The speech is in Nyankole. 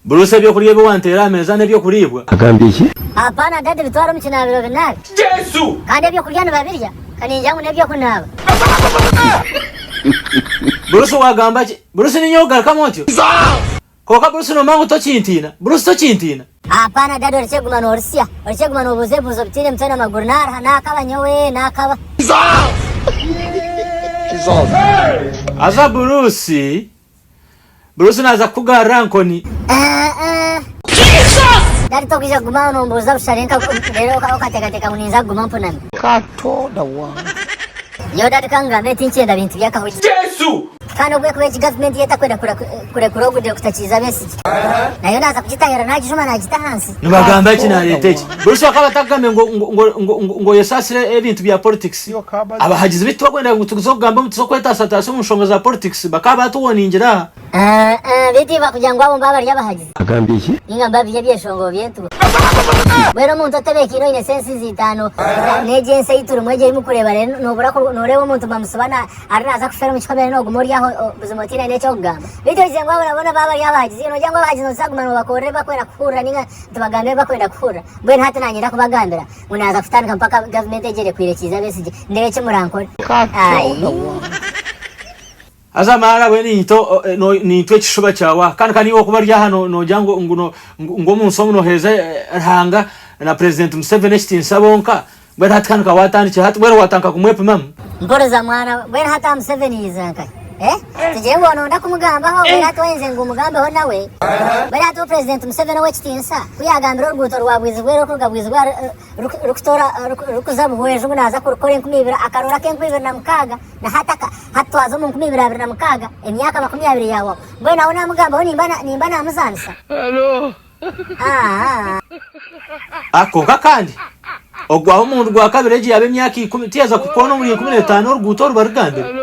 Bruce ebyokurya ebi wanteera aha meeza n'ebyokuriibwa? Agambye ki? Apana daddy bitware omu kinaabiro binaabe. Kandi ebyokurya nibabirya ka ningira ngu n'ebyokunaaba. Bruce wagamba ki? Bruce ninyowe ogarukamu otyo? Kwonka Bruce nomanya ngu tokintiina? Bruce tokintiina? Apana daddy orekye kuguma norusya, orekye kuguma nobuuza ebibuuzo bitaine mutwe na maguru naruha nakaba nyowe nakaba. Haza Bruce Bruce naaza kukugarura aha nkoni. Daddy tokwija kuguma aho nombuuza busha reero okateekateeka ngu ninza kuguma mpunami. Nyowe daddy kangambe tinkyenda bintu by'akahugi. Kandi obu ekuba egi gavumenti yo etakwenda kurekura ogu Dokita Kiiza Besigye, nayo naaza kugitahirira naagijuma naagita ahansi. Nibagamba ki nareeta eki? Bruce akaba atakugambire ngu oyesaasire ebintu bya politics. Abahagizi beitu tibakwenda ngu tuze kugamba omu tuze kwetaasataasa omu nshonga za politics bakaba baatuwoningira aha. Beitu bakugira ngu abo mba bari abahagizi. Agambye ki? Ninga mba biri ebyeshongoro by'entuba. Mbwenu omuntu otebeekaine oine sensizi itaano n'egi ensi ei turimu egi ei murikureeba reero noobura nooreeba omuntu bamutsiba na ari naaza kufeera omu kihome reero nooguma ori aho buzima otaine n'eky'okugamba. Beitu ogize ngu abo nabo baaba bari abahagizi, noogira ngu abahagizi nooza kuguma noobakorera ebi barikwenda kuhurira ninga nitubagambe ebi barikwenda kuhurira. Mbwenu hati naanye ndakubagambira ngu naaza kutandika mpaka gavumenti egi erekwire Kiiza Besigye ndeebe eki murankore. Ayi. Haza mara mbwenu niitwe ekishuba kyawe aha. Kandi ka niiwe orikuba ori aha noogira ngu ngu omu nsi omu nooheereza Ruhanga na Purezidenti Museveni ekitiinisa bonka, mbwenu hati ka waatandikire hati mbwenu waatandika kumwepimamu? Mpuriza mwana, mbwenu hati aha Museveni yaizira nkahi? Eh? Tugire ngu noonda kumugambaho, mbwenu hati waayenzire ngu omugambeho nawe, mbwenu hati we Purezidenti Museveni ow'ekitiinisa ku yaagambire oruguuto rwa Bwizibwe rurikuruga Bwizibwe rurikutoora rurikuza Buhweju ngu naaza kurukora 2000 akarora ak'enkumi ibiri na mukaaga, Na hati aka, hati twaza omu 2026, emyaka 20 yaahwaho. Mbwenu aho naamugambaho nimba, nimba naamuzaanisa? Aa. A Kwonka kandi, ogwaho omurundi gwa kabiri egi yaaba emyaka ikumi, tiyaza kukoona omuri 15 oruguuto oru barugambire.